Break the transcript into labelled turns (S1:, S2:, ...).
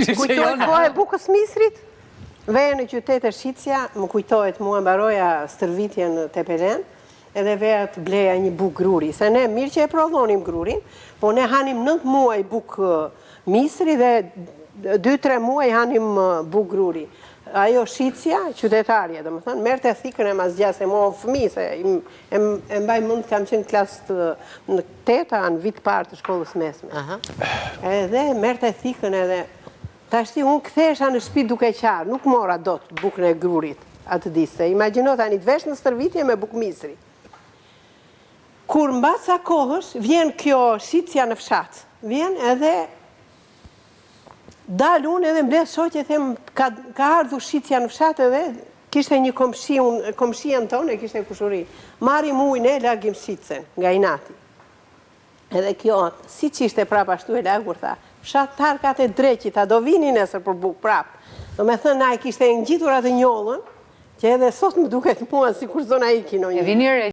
S1: Kujtohet koha e bukës misrit? Veja në qytet e shitja, më kujtohet mua mbaroja stërvitjen në Tepelenë, edhe veja të bleja një bukë gruri, se ne mirë që e prodhonim grurin, po ne hanim 9 muaj bukë misri dhe 2-3 muaj hanim bukë gruri. Ajo shitësja, qytetarja, domethënë, merrte thikën e ma zgjaste mua fëmijë, se e mbaj mend kam qenë klasë të teta në vit parë të shkollës mesme. Edhe merrte thikën edhe tashti unë kthehesha në shtëpi duke qarë, nuk mora dot bukën e grurit atë ditë, se imagjino tani të vesh në stërvitje me bukë misri. Kur mbas ca kohësh vjen kjo shitësja në fshat, vjen edhe Dal unë edhe mbledh shoqe them ka ka ardhur shitësja në fshat edhe kishte një komshiun komshian tonë e kishte kushuri. Marrim ujë ne lagim shitësen nga inati. Edhe kjo siç ishte prapë ashtu e lagur tha, fshatarkat e dreqit a do vini nesër për bukë prapë. Domethënë na e kishte ngjitur atë njollën që edhe sot më duket mua sikur s'do na iki ndonjëherë.
S2: E vini re.